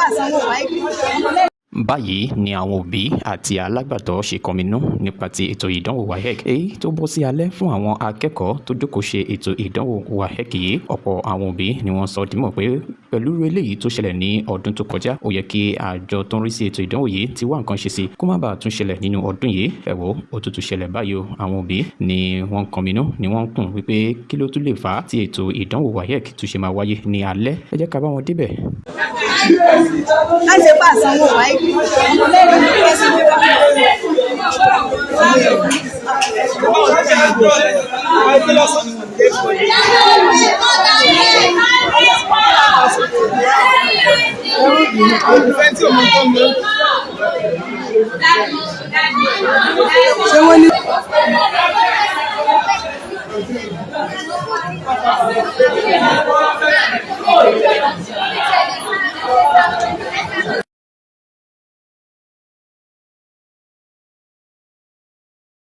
àsanwó WAEC ọmọ mẹ́rin. Báyìí ni àwọn òbí àti alágbàtọ́ ṣe kọminú nípa ti ètò ìdánwò WAEC, èyí tó bọ́ sí alẹ́ fún àwọn akẹ́kọ̀ọ́ tó jókòó ṣe ètò ìdánwò WAEC yìí. Ọ̀pọ̀ àwọn òbí ni wọ́n sọ dímọ̀ pé pẹ̀lú irú eléyìí tó ṣẹlẹ̀ ní ọdún tó kọjá, ó yẹ kí àjọ tó ń rí sí ètò ìdánwò yìí ti wá nǹkan ṣe sí kó má bàa tún ṣẹlẹ̀ nínú ọdún yìí. Ẹ wò ó tún ṣẹlẹ̀ báyìí o. Àwọn òbí ni wọ́n ń kọminú, ni wọ́n ń kùn wípé kí ló tún lè fà á tí ètò ìdánwò WAEC tún ṣe máa wáyé ní alẹ́. Ẹ jẹ́ ká bá wọn débẹ̀. Láti ṣe pé àsanwó WAEC, ọmọ mẹ́rin ló pẹ́ sí. Ṣé wọ́n ní.